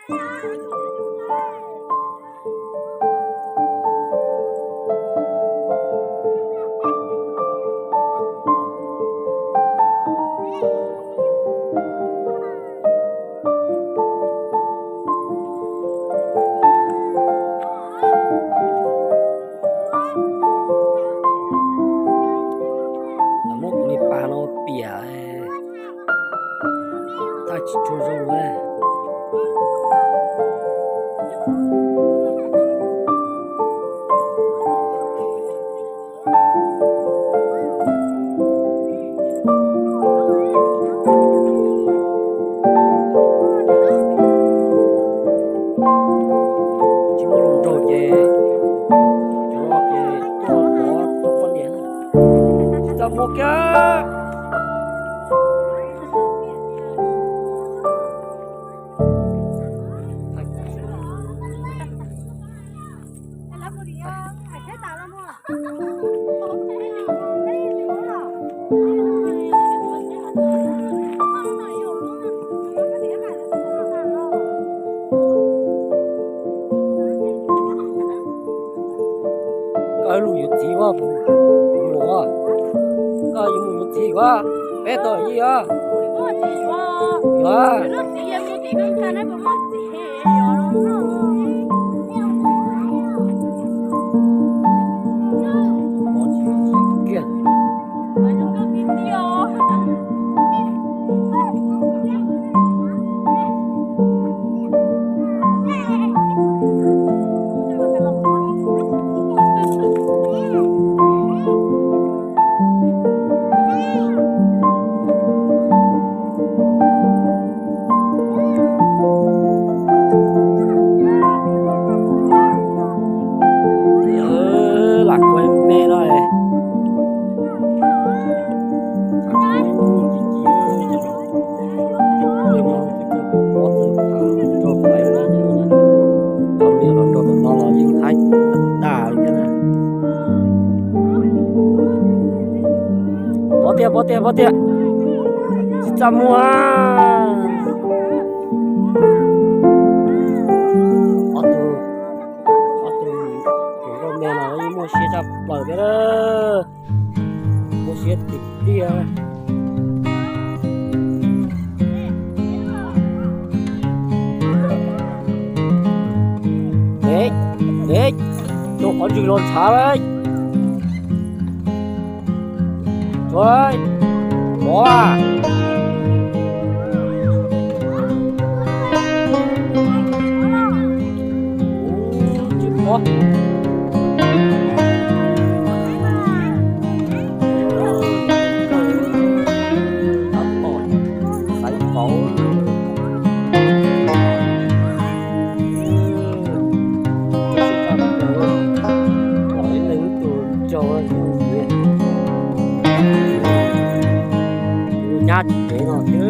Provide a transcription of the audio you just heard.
Muab kuv li pas no piam, thaij tsis tshua zoo na. Tsis muaj hluas nraug ces, cov no ces tuaj pov rau poj niam, tsis txaj muag kiag. Koj lub yuav txiv ua, mus ua, koj yuav mus yuav txiv ua, peb tau yij os. Yuav. Lam kuv me no, Pov tiag, pov tiag, pov tiag, tsis txaj muag. Ob tug, ob tug nkauj me no yeej muaj siab tshaj plaws thiab, muaj siab tiag tiag. Ev, ev, rau qhov ntswg los ntshav lawm. Tsuav, tsuav. Tsis pom. Tab tom xaiv pauv. Pom ib leeg ib tug nraug, nyab tsis pem no thiab.